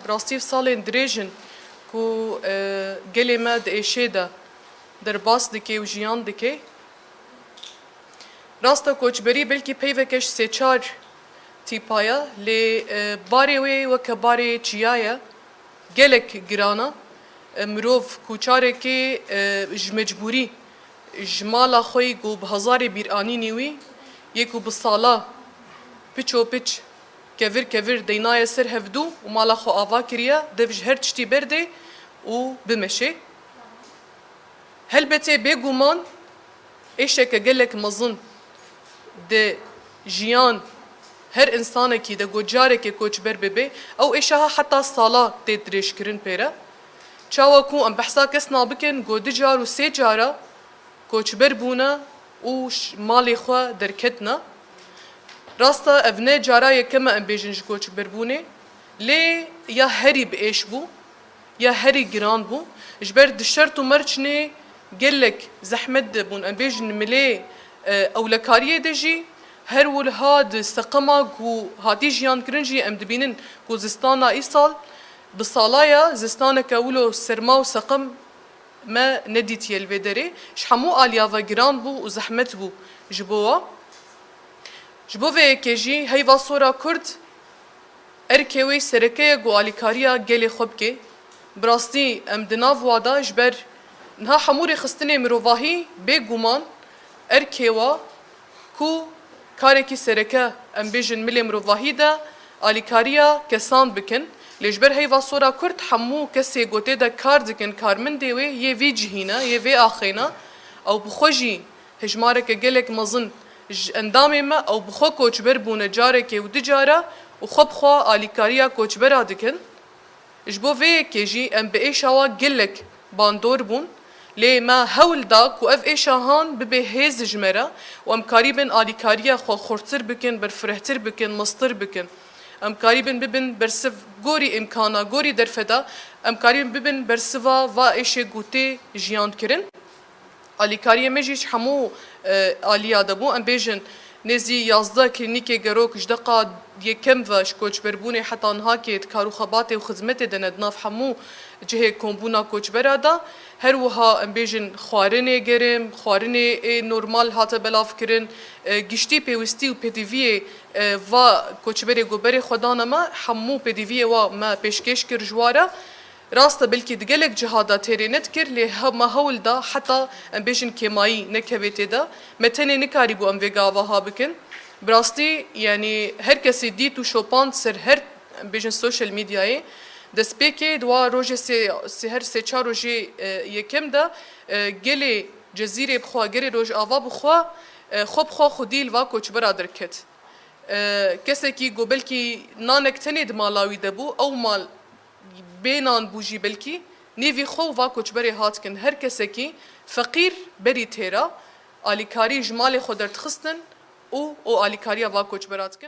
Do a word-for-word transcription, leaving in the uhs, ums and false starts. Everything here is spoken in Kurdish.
Rastî salên dirêj in ku, e, gelê me di êşê de derbas dike û jiyan dike. Rast e, koçberî belkî peyveke ji sê çar tîpa ye, lê, e, barê wê weke barê çiya ye. Gelek giran e. E, mirov ku carekê, e, ji mecbûrî ji mala xwe yî ku bi hezarê bîranînî wî, yê ku bi sala piç û piç, kevir kevir deynaye ser hevdû û mala xwe ava kiriye, dev ji her tiştî berdê û bimeşê. Helbetê bêguman êşeke gelek mezin di jiyan her însanekî de ku carekê koçber bibe, ew êşa ha heta sala tê dirêjkirin pê re. Çawa ku em behsa kesna bikin ku du car û sê cara koçber bûne û ş-, malê xwe derketine. Rast e, ev ne cara yekem e em bêjin ji koçberbûnê, lê ya herî bi êş bû, ya herî giran bû. Ji ber di şert û merçnê gelek zehmet de bûn, em bêjin milê, e, ewlekariyê de jî, her wiha di seqema ku hatî jiyan kirin jî em dibînin ku zistana îsal bi sala ye, zistaneke wilo serma û seqem me nedîtiye li vê derê. Ji hemû aliya ve giran bû û zehmet bû ji bo we. Ji bo vê yekê jî heyva sora Kurd erkê wê sereke ye ku alîkariya gelê xwe bike. Bi rastî em di nav wa de, ji ber niha hemû rêxistinê mirovahî bêguman erkê wa ku karekî sereke, em bêjin milê mirovahî de alîkariya kesan bikin. Lê ji ber heyva sora Kurd hemû kesê ku tê de kar dikin, karmendê wê yê vî cihî ne, yê vê axê ne. Ew bi xwe jî hejmareke gelek mezin ji endamê me, ew bi xwe koçber bûne carekê û du cara û xwe bi xwe alîkariya koçbera dikin. Ji bo vê yekê jî em bi êşa wa gelek bandor bûn, lê me hewl da ku ev êşa han bibe hêz ji me re û em karîbin alîkariya xwe xurttir bikin, berfirehtir bikin, mestir bikin. Em karîbin bibin bersiv gorî îmkana, gorî derfeta, em karîbin bibin bersiva va êşê ku tê jiyan kirin. Alîkariyê me jî ji hemû, e, aliya de bû. Em bêjin nêzî yazdeh klînîkê gerok ji deqa yekem ve ji koçberbûnê heta niha kê di kar û xebatê û xizmetê de ne di nav hemû cihê kombûna koçbera de. Her wiha em bêjin xwarinê germ, xwarinê ê normal hate belavkirin, e, giştî pêwistî û pêdiviyê, e, va koçberê ku berê xwe dane me, hemû pêdiviyê wa me pêşkêş kir ji wa re. Rast e, belkî di gelek ciha de têrê nedikir, lê he-, me hewl da heta, em bêjin, kêmayî nekeve tê de. Me tenê nikarîbû em vê gava ha bikin. Bi rastî, yanî her kesî dît û şopand ser her, em bêjin, sosyal medyayê. Destpêkê di wa rojê sê, sê her sê çar rojê, e, yekem de, e, gelê Cezîrê bi xwe, gelê Rojava bi xwe, e, xwe bi xwe xwedî li va koçbera derket. E, kesekî ku belkî nanek tenê di mala wî de bû, ew mal bê nan bû jî belkî, nêvî xwe û va koçberê hat kin. Her kesekî feqîr berî têra alîkarî ji malê xwe derdixistin û, û alîkariya va koçbera dikin.